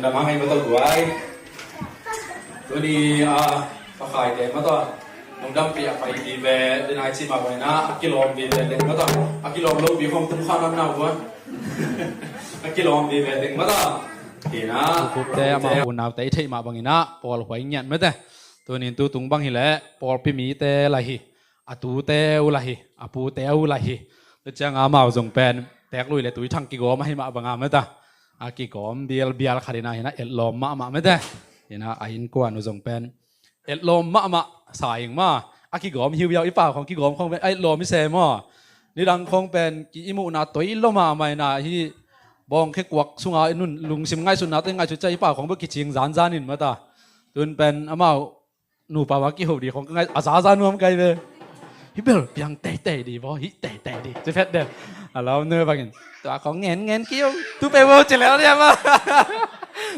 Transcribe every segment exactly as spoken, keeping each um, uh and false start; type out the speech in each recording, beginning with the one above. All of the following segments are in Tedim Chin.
Dam hang hi mataw guai. Tuni a pakhaite mataw nong dampi a pai vive dina i cih mah bangin ah a kilawm vive teng mataw, a kilawm lopi khong tung kha nam nau guan. A kilawm vive teng mataw. Tina ukupte ama unaute i theih mah bangin ah pawlhuai ngiat mete. Tunin tutung bang hileh pawlpi mite lai hi. A tute uh lai hi, a pute uh lai hi. Tua ciang amau zong pen teek lui le tui thang kigawm ahi mah banga mata a kigawm bialbial khat ina hina etlawm mahmah mete. Hina a innkuan uh zong pen etlawm mahmah sa ing ma. A kigawm hiuhiau i pau khong kigawm khong pen a etlawm i se maw? Nidang khong pen ki i muhna toi lo mahmah ina hi. Bawngkhe kuak sunga i nun lungsim ngaihsutna toi ngaihsut cia i pau khong bek kicing zanzan in mata. Tun pen amau nupa ma kiho di khong ka ngai a zaza nuam kai ve. Hi bel piang teitei di bo, hi teitei di ci phet den. A lau ne bangin tua khong ngen ngen kiu tu pe bo ci lel dia ma.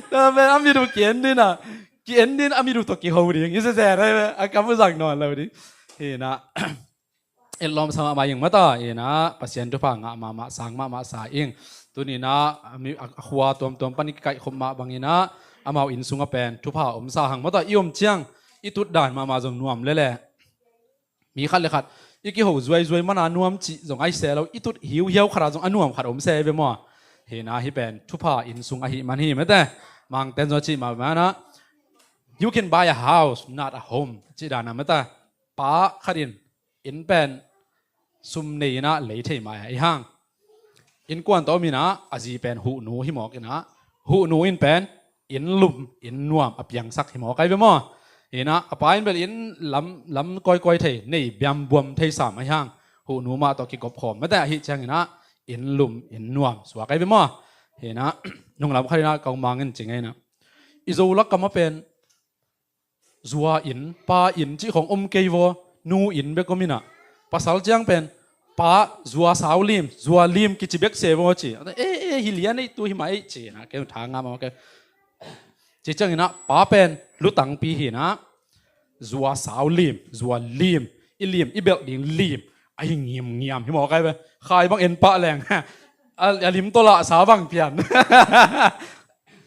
Tua pen a mi du ki en din a, ki en din a mi du tawh kiho ding i se se dai ve. A kam u zang nawn lo ding. Hina etlawm sa mahmah ing mata ina Pasian thupha ngah mahmah sang mahmah sa ing. Tunina a mi a khua tuamtuam pan i kikaih khop mah bangina amau inn sunga pen thupha om sa hang mata i om ciang i tutdan mahmah zong nuam lele. Mi khat le khat i kiho zuaizuai mana nuam cih zong ai se lo, i tut hiuhiau khata zong a nuam khat om se ve maw? Hina hi pen thupha inn sung ahi man hi mete. Mangten zong a cih mah mana you can buy a house, not a home cih dana mata. Pa khat in inn pen sum nei ina lei thei mai a i hang. Innkuan tawh om ina a zi pen huhnu hi mawk ina huhnu in pen inn lum inn nuam a piangsak hi mawk ai ve maw? Ina a pa in bel inn lam lam kawikawi thei nei biambuam thei sam a i hang. Huhnu mah tawh kikop khawm mate ahi ciang ina inn lum inn nuam suak ai ve maw? Ina nung lam khat ina kau mangin cing ai ina i zo lak kama pen zua inn pa inn cih khong om kei vaw. Nu inn bek om ina pasal ciang pen pa zua sau lim zua lim kici bek se vaw ci. E e hi lian ei tu hi mah ei ci ina kei tha ngam a kei ci ciang ina pa pen lutangpi hi ina zua sau lim zua lim i lim i belh ding lim ahi ngiamngiam hi mawk ai ve. Khai bang en pah leng a lim tawh lah sa bang pian.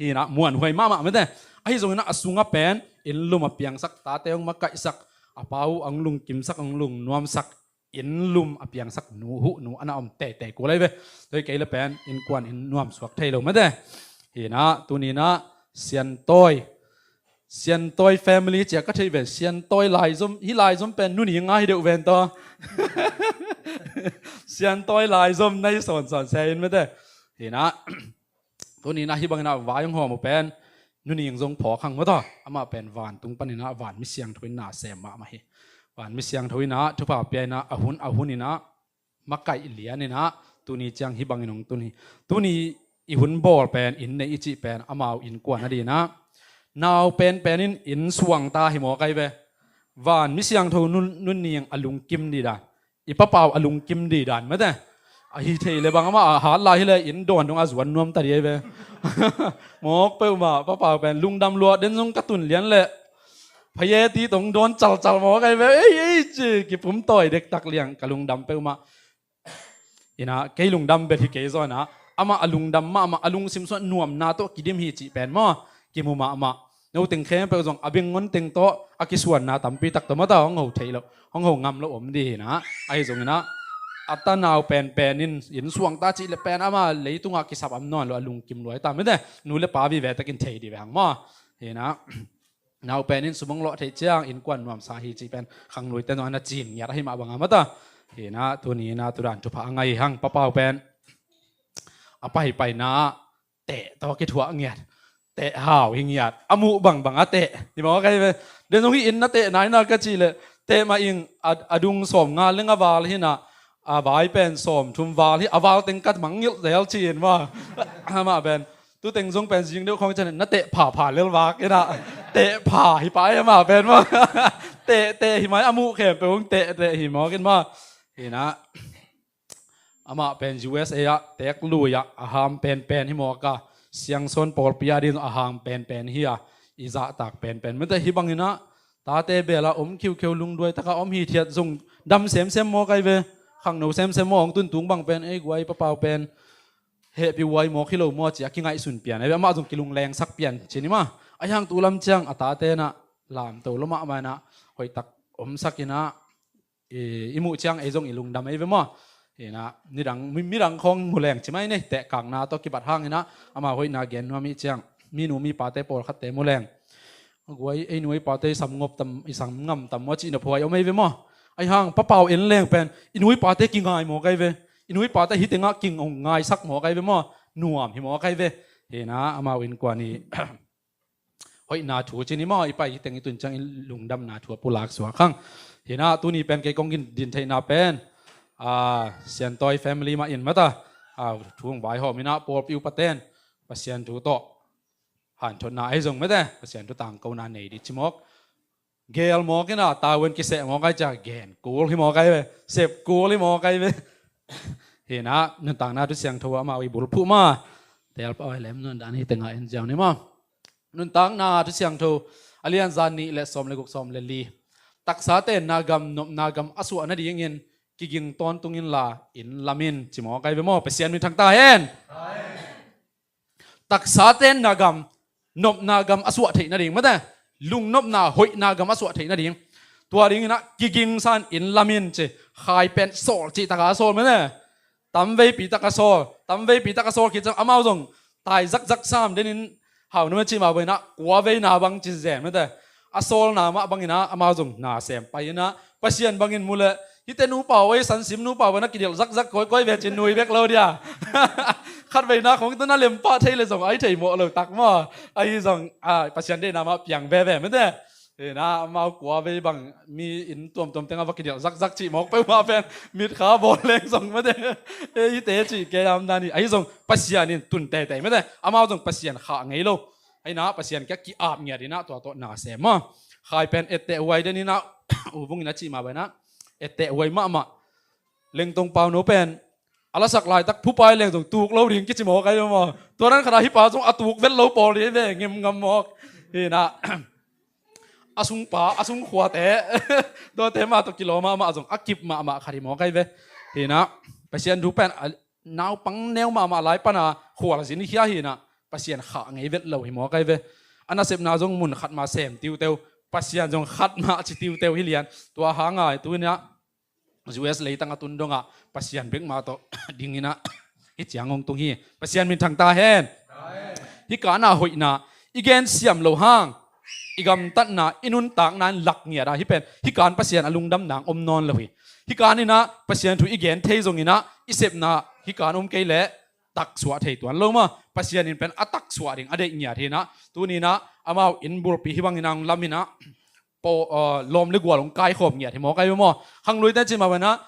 Hina muanhuai mahmah mete. Ahi zongina a sunga pen inn lum a piangsak tate hong makaihsak a pa uh ang lungkimsak ang lungnuamsak inn lum a piangsak nu huhnu ana om teitei kul ai ve. Toi kei le pen innkuan inn nuam suak thei lo mete. Hina tunina siantawi siantawi family cia ka thei ve. Siantawi laizom hi laizom pen nuni nga hi deuh ven taw. Siantawi laizom na hi sawnsawn se in mete. Hina tunina hi bangina vai hong hawm uh pen nuning zong phawk hang mawtaw amah pen vantung panina van misiangtho ina sem mahmah hi. Van misiangtho ina thupha pia ina a hun a hun ina makaih lian ina tuni ciang hi bangin hong tun hi. Tuni i hun bawl pen inn nei i cih pen amau innkuan a dina nau penpen in inn suangta hi mawk ai ve. Van misiangtho nuning a lungkim dida i papau a lungkim dih dan mate. Ahi thei le bang amah a hat lai hi le inn dawn dong a zuan nuam ta dih ai ve. Mawk peuhmah papau pen lungdam luat den zong ka tun lian le phaye ti tong dawn calcal mawk ai ve. Ei ei ci kipum tawi dektak liang ka lungdam peuhmah. Ina kei lungdam bel hi kei zaw ina amah a lungdam mahmah a lungsim suah nuamna tawh kidim hi cih pen maw kimu mahmah. No teng khempeuh zong a beng ngon teng tawh a kisuanna tampi tak tawh mata hong ho theih loh hong ho ngam loh om dih hina. Ahi zongina a tanau penpen in inn suangta cih le pen ama leitungah kisap am nawn lo a lungkim luai ta mite. Nu le pa vive takin thei dih ve hang maw? Hina nau pen in sumong lawh theih ciang innkuan nuamsa hi cih pen khangluite zong ana cin ngiat ahi mah banga mata. Hina tuni ina tudan thupha a ngai hang papau pen a paipaina teh tawh kithuah ngiat. Teh hau hi ngiat a muh bangbang a teh hi mawk ai ve. Den zong hi inn na teh naina ka cih leh teh mah ing a dung sawm nga leng a val hina a vai pen sawm thum val hi a val teng ka mangngilh zel ci in maw? Amah pen tuteng zong pen zing deuh khawng i cian na teh phapha lel vak ina teh pha hi pai amah pen maw? Teh teh hi mai a muh khempeuh hong teh teh hi mawk in maw? Hina amah pen U S A ah teek lui ah a ham penpen hi mawk a siangsawn pawlpi ah ding a ham penpen hi a i zahtak penpen mete hi bangin ah tate bela om khiukheu lungduai taka om hithiat zong dam semsem mawk ai ve. Khangno semsem mawk hong tuntung bang pen ei guai papau pen hehpih huai mawk hi lo maw ci a kingaihsun pian ahi ve. Amah zong kilunglengsak pian ci ni maw. Ahi hang tu lam ciang a tate in ah lamto lua mahmah in ah hoihtak omsak in ah i, i muh ciang ei zong i lungdam ahi ve maw. Hi in ah nidang, mi, midang khawng mu leng ci mai ni, tehkakna tawh kibat hang in ah amau hoihna gen nuam i hih ciang minu mipate pawlkhatte mu leng. A guai, ei nu ei pate i sam ngam tam, i sam ngam tam maw cih nop huai om ahi ve maw. Ahi hang Pa Pau en leng pen i nu i pate kingai mawk ahi ve. I nu i pate hih tengah kingong ngaisak mawk ahi ve maw. Nuam hi mawk ahi ve. Hi in ah amau innkuan i hoihna thu ci ni maw, i pai hih teng i tun ciang i lungdamna thu a pulak suak hang. Hi in ah tuni pen kei kong din theihna pen, a, Siantawi family mah in mata, a, thu hong vaihawm in ah pawlpi upaten Pasian thu tawh hanthotna ahi zong mate, Pasian thu tangkona nei dih ci mawk. Gel mawk in ah tavuan kiseh mawk ahi ciang gen kul hi mawk ahi ve. Sep kul hi mawk ahi ve. Hi in ah nuntakna thu siangtho amau i bulphuh maw. Telpa ahi lem nundan hih tengah en ziau ni maw. Nuntakna thu siangtho a lian za nih le sawm le guk, sawm le li. Taksa tenna gam, nopna gam a suah nadingin kiging tawntung inla inn lam in ci mawk ahi ve maw. Pasian min thang ta hen. Taksa tenna gam, nopna gam a suah theih nading mate, lungnopna hoihna gam a suah theih nading. Tua dingin ah kigingsa in inn lam in ci, Khai pen sawl cih takah a sawl mate. Tamveipi takah sawl, tamveipi takah sawl khit ciang amau zong tai zakzak sam denin hau na mah cih mah bangin ah kua veina bang ci zen mate. A sawlna mah bangin ah amau zong na sem pai in ah Pasian bangin mu leh hihte nupa uh ei sansim nupa uh na kidelh zakzak kawikawi ve cin nui bek lo dia. Khat veina khong tu na lem pah thei leh zong ai thei mawh lo tak maw. Ahi zong, a, Pasian deihna mah piang veve mate. Hi in ah amau kua vei bang mi inn tuamtuam tengah va kidelh zakzak cih mawk peuhmah pen mitkha bawl leng zong mate. Ei hihte cih kei a om dan hi. Ahi zong Pasian in tun teitei mate. Amau zong Pasian khah ngei lo. Ahi in ah Pasian kiang ki-ap ngiat in ah tua tawh na sem maw. Khai pen etteh huai den in ah u Vung in a cih mah bangin ah etteh huai mahmah. Lengtong Pauno pen a lasak laitak phupai leng zong tuk lo ding kici mawk ahi maw. Tua dan khat ah hih pa zong a tuk vet lo pawl ding ahi ve, ngem ngam mawk. Hi in ah a sungpa, a sungkhuate, tuate mah tawh kilawm mahmah zong a kip mahmah khat hi mawk ahi ve. Hi in ah Pasian thu pen a naupang neu mahmah lai pana khualzin hi khia hi in ah Pasian khah ngei vet lo hi mawk ahi ve. A nasepna zong mun khat mah sem tiuteu, Pasian zong khat mah ci tiuteu hi lian. Tua hang a tu in ah U S leitang a tun dongah Pasian bek mah tawh ding in ah hih ciang hong tung hi. Pasian min thang ta hen. Hih kan a hoihna i gen siam lo hang i gamtatna, i nuntakna in lak ngiat a, hih pen hih kan Pasian a lungdam nang om nawn lo hi. Hih kan in ah Pasian thu i gen thei zong in ah i sepna hih kan om kei leh taksuah thei tuan lo maw. Pasian in pen a taksuah ding a deih ngiat hi in ah tuni in ah amau inn bulpi hih bangin ah hong lam in ah paw, uh, lawm le gual hong kaikhawm ngiat hi mawk ahi maw. Khangluite cih mah bangin ah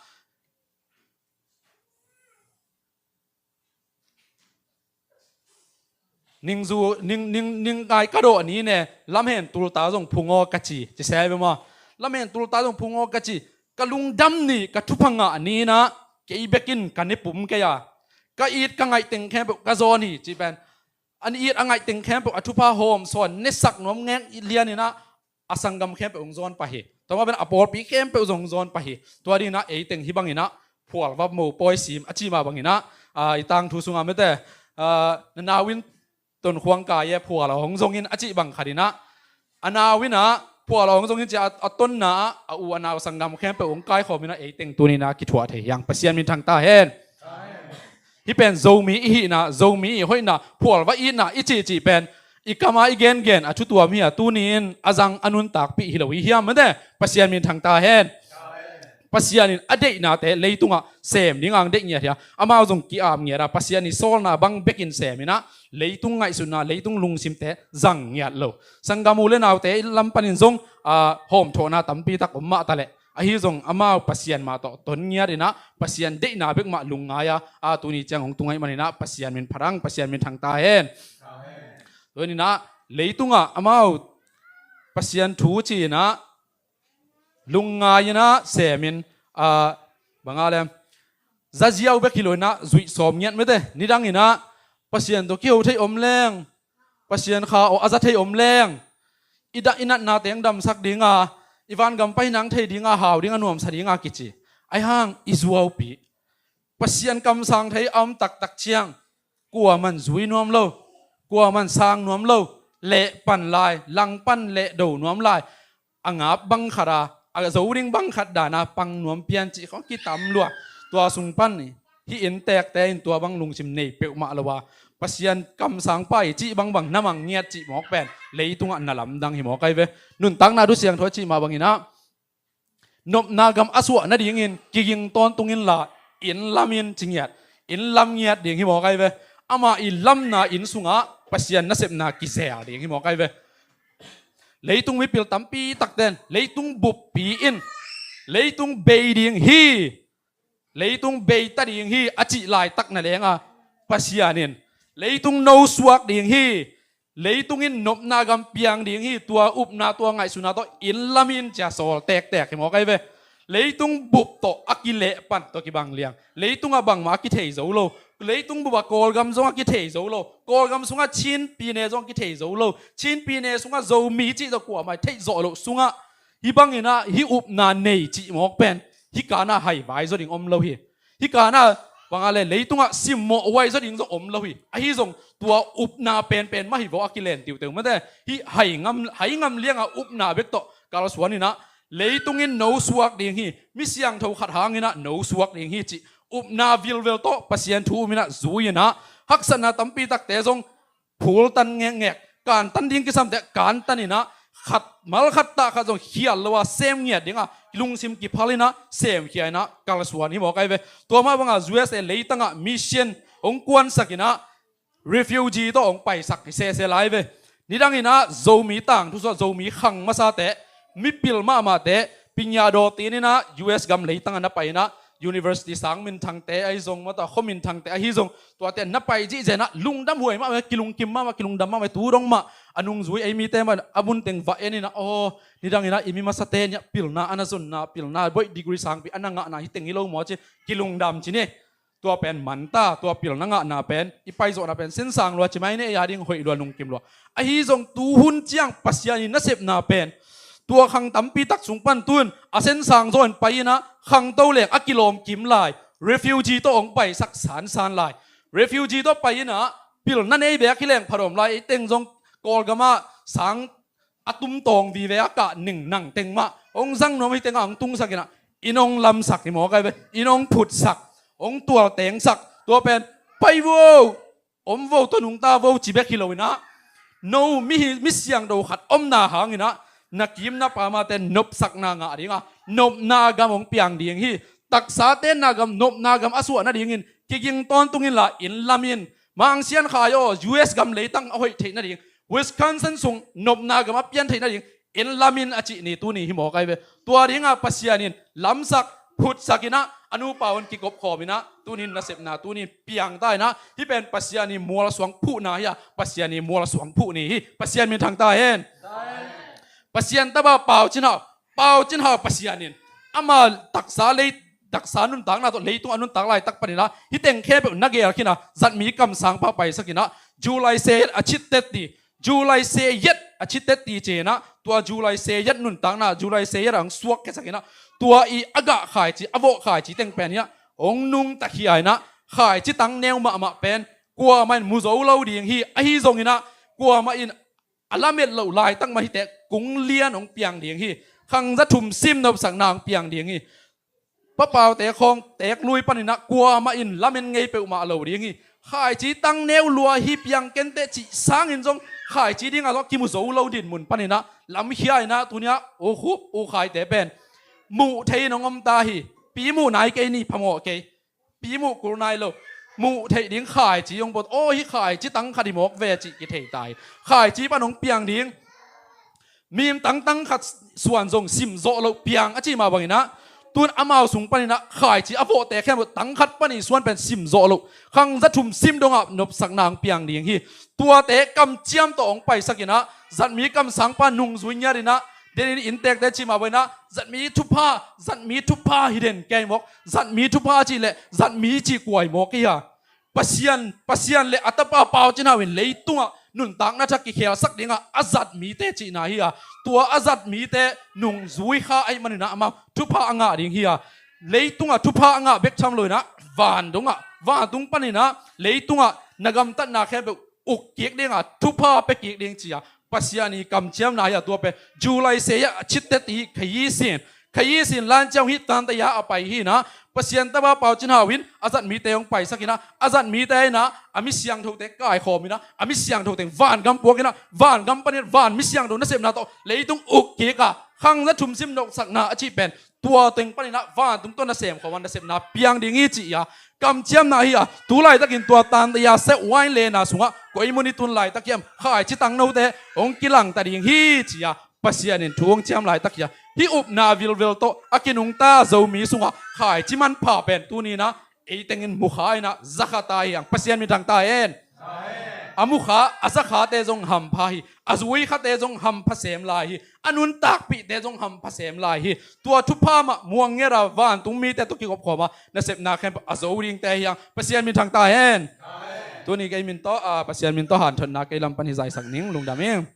ningzu, ning, ning, ning ngai ka dawh ni ne, lamhen tulta zong phung aw ka ci, ci se ve maw. Lamhen tulta zong phung aw ka ci, ka lungdam ni, ka thupha ngah ni in ah kei bekin ka ne pum kei a, ka it ka ngaih teng khempeuh ka zawn hi cih pen a it a ngaih teng khempeuh a thupha hawm sawn nesak nuam ngek lian in ah a sanggam khempeuh hong zawn pah hi. Tua mah bangin a pawlpi khempeuh zong hong zawn pah hi. Tua ding in ah ei teng hih bangin ah phual va mo pawi sim a cih mah bangin ah, a, i tangthu sungah mate, a, na nau in tonkhuang kai e phual a hong zong in a cih bang khat in ah a nau in ah phual a hong zong in ci a, a tonna ah a u a nau sanggam khempeuh hong kaikhawm in ah ei teng tuni in ah kithuah thei hi hang. Pasian min thang ta hen. Hih pen Zomi i hihna, Zomi i hoihna, phual va itna i cihcih pen i kam a i gengen a thu tuam hi a, tuni in a zang a nuntakpih hi lo hi hiam mate. Pasian min thang ta hen. Pasian in a deihnate leitungah sem ding a hong deih ngiat hi a, amau zong ki-ap ngiat a, Pasian i sawlna bang bekin sem in ah leitung ngaihsutna, leitung lungsimte zang ngiat lo. Sanggam u le naute lam panin zong, a, hawmthawhna tampi tak om mah ta leh ahi zong amau Pasian mah tawh ton ngiat in ah Pasian deihna bek mah lungngai a, a, tuni ciang hong tung ahih manin ah Pasian min phat hang, Pasian min thang ta hen. Amen. Tua in ah leitungah amau Pasian thu ci in ah lungngai in ah sem in, a, bang a lem, zaziau bek hi lo in ah zuih sawm ngiat mate. Nidang in ah Pasian tawh kiho thei om leng, Pasian kha aw a za thei om leng, i dah i natna teng damsak ding a, i vangam pai nang thei ding a, hau ding a, nuamsa ding a kici. Ahi hang i zuaupih, Pasian kamsang thei a om taktak ciang kuaman zui nuam lo, kuaman sang nuam lo, leh pan lai, lang pan leh do nuam lai, a ngap bang khat a, a zo ding bang khat dana pang nuam pian cih khawng kitam lua. Tua sung pan hih inntekte in tua bang lungsim nei peuhmah lo a, Pasian kamsangpa i cih bangbang na mang ngiat cih mawk pen leitungah na lamdang hi mawk ai ve. Nuntakna Du Siangtho a cih mah banginah nopna gam a suah nadingin kiging tawntung inla, inn lam in ci ngiat, inn lam ngiat ding hi mawk ai ve. Ama i lamna inn sungah Pasian nasepna kizel ding hi mawk ai ve. Leitung mipil tampi takten leitung buppi in leitung bei ding hi, leitung beita ding hi a cih laitak na lenga, Pasian in leitung nosuak ding hi, leitung in nopna gam piang ding hi, tua upna tua ngaihsutna tawh inn lam in cia sawl tektek hi mawk ai ve. Leitung bup tawh a kileh pan tawh kibang liang, leitung a bangmah a kithei zo lo, leitung bup a Kawlgam zong a kithei zo lo, Kawlgam sungah Chin pyine zong a kithei zo lo, Chin pyine sungah Zomi cih tawh kuamah i theih zawh loh sungah hih banginah hih upna nei cih mawk pen hih kanah haivai zaw ding om lo hi. Hih kanah bangah le leitungah simmawh huai zaw ding zong om lo hi. Ahi zong tua upna penpen mah hi vaw a kilen tiuteu mate. Hih hai ngam, hai ngam liangah upna bek tawh kalsuan inah leitung in nosuak ding hi, mi siangtho khat hanginah nosuak ding hi cih upna vilvel tawh Pasian thu um inah zui inah haksatna tampi takte zong phultan ngekngek, kantan ding kisamte kantan inah khat mal khat tah khat zong khial lo a sem ngiat dingah lungsim kiphal inah semkhia inah kalsuan hi mawk ai ve. Tua mah bangah U S A leitangah mission hong kuansak inah refugee tawh hong paisak hi sese lai ve. Nidang inah Zomi tangthu suah, Zomi khang masate, mipil mahmahte, pinya daw tin inah U S gam leitangah na pai inah university sang minthangte ahi zong, mata khaw minthangte ahi zong, tuate na pai zihzenah lungdam huai mahmah, kilungkim mahmah, kilungdam mahmah, tu dong mah a nungzui ei mite mah a bunteng va en inah, aw, nidang inah i mi masate niah pilna a na zonna, pilna boih degree sangpi a na ngahna hi teng hi lo maw ci kilungdam ci ni. Tua pen manta, tua pilna ngahna pen, i paizawhna pen sinsang lua, ci mai ne ei a ding hoih lua, lungkim lua. Ahi zong tuhun ciang Pasian i nasepna pen tua khang tampi tak sung pan tun a sensang zaw in pai inah khangto leng a kilawm kim lai, refugee tawh hong paisak sansan lai. Refugee tawh pai inah pilna nei bek hi leng phadawm lai, ei teng zong Kawlgamah sang a tumtawng vive a kah ning nang teng mah hong zang nuam hi tengah hong tungsak inah inn hong lamsak hi mawk ai ve. Inn hong phutsak, hong tualtengsak, tua pen pai vo, om vo, tua nungta vo ci bek hi lo inah no mi hi, mi siangtho khat omna hanginah na kim na pamate nopsakna ngah dinga nopna gam hong piang ding hi. Taksa tenna gam, nopna gam a suah nadingin kiging tawntung inla inn lam in, Mang Sian Khai aw, U S gam leitang a hoih theih nading, Wisconsin sung nopna gam a pian theih nading inn lam in a cih ni tuni hi mawk ai ve. Tua dinga Pasian in lamsak, phutsak inah a nupa un kikop khawm inah tunin nasepna tunin piang ta inah hih pen Pasian i mualsuang phuhna hi a, Pasian i mualsuang phuh ni hi. Pasian minthang ta hen. Pasian tapa Pau Cin Hau, Pau Cin Hau Pasian in ama taksa lei, taksa nuntakna tawh leitung a nuntak laitak paninah hih teng khempeuh na gel khin a, zatmi kamsangpa paisak inah July se hiat a cittet ti, July se hiat a cittet ti ci inah tua July se hiat nuntakna, July se hiat a hong suak khiasak inah tua i a gah khaici, a vawh khaici teng pen hiah hong nungta khia inah khaici tangneu mahmah pen kuamah in mu zo lo ding hi. Ahi zong inah kuamah in a lamet loh laitak mah hite kung lian hong piang ding hi. Khangza thum sim nopsakna hong piang ding hi. Papaute khawng teek lui paninah kuamah in lamen ngei peuhmah lo ding hi. Khaici tangneu lua hi piang kenteh cih sangin zong khaici dingah zong kimu zo lo dinmun paninah lamkhia inah tuniah ukhup ukhaite pen muh thei in hong om ta hi. Pi muh nai kei ni, phamawh kei. Pi muh kul nai lo. Muh theih ding khaici hong pawt. Aw, hih khaici tang khat hi mawk ve cih kithei ta hi. Khaici pan hong piang ding. Mim tangtang khat suan zong sim zawh loh piang a ci mah banginah tun amau sung paninah khaici a vawhte khempeuh tang khat pani suan pen sim zawh loh. Khangza thum sim dongah nopsakna hong piang ding hi. Tuate kamciam tawh hong paisak inah zatmi kamsangpa nungzui ngiat inah denin inntekte ci mah banginah zatmi thupha, zatmi thupha hi den kei mawk. Zatmi thupha cih leh zatmi cih kuai mawk hi a. Pasian, Pasian le a tapa Pau Cin Hau in leitungah nuntakna thak kikhelsak dingah a zat mite cihna hi a. Tua a zat mite nungzui kha ahih maninah amah thupha a ngah ding hi a. Leitungah thupha a ngah bek tham loinah van dongah, vantung paninah leitungah na gamtatna khempeuh uk kik ding a, thupha pia kik ding ci-a Pasian i kamciamna hi a. Tua pen July se a citte ti khayi sin, khayi sin lanciang hih tante a a pai hi na. Pasian tapa Pau Cin Hau in a zat mite hong paisak hi na, a zat mite hi na, a mi siangthote kaikhawm hi na, a mi siangthote vangam puak hi na, vangam panin van mi siangtho nasepna tawh leitung uk kik a, khang za thum sim noksakna a cih pen tua teng panin a vantung tawh nasem khawm a nasepna piang ding hi ci-a kamciamna hi a. Tu laitakin tua tante a sep wine lena sungah koi mun i tun laitak hiam khaici tangnote hong kilangta ding hi ci-a Pasian in thu hong ciam laitak hi a. Hih upna vilvel tawh a kinungta Zomi sungah khaici manpha pen tuni-in a ei tengin mukha in a zakha ta hi hang. Pasian min thang ta hen. A mukha a zakhate zong hampha hi, a zuikhate zong hampha sem lai hi, a nuntakpihte zong hampha sem lai hi. Tua thupha mah muang nget a vantung mite tawh kikop khawm a nasepna khempeuh a zo dingte hi hang. Pasian min thang ta hen. Tuni kei min tawh a Pasian min tawh hanthotna kei lam pan hi zaisak ning. Lungdam ing.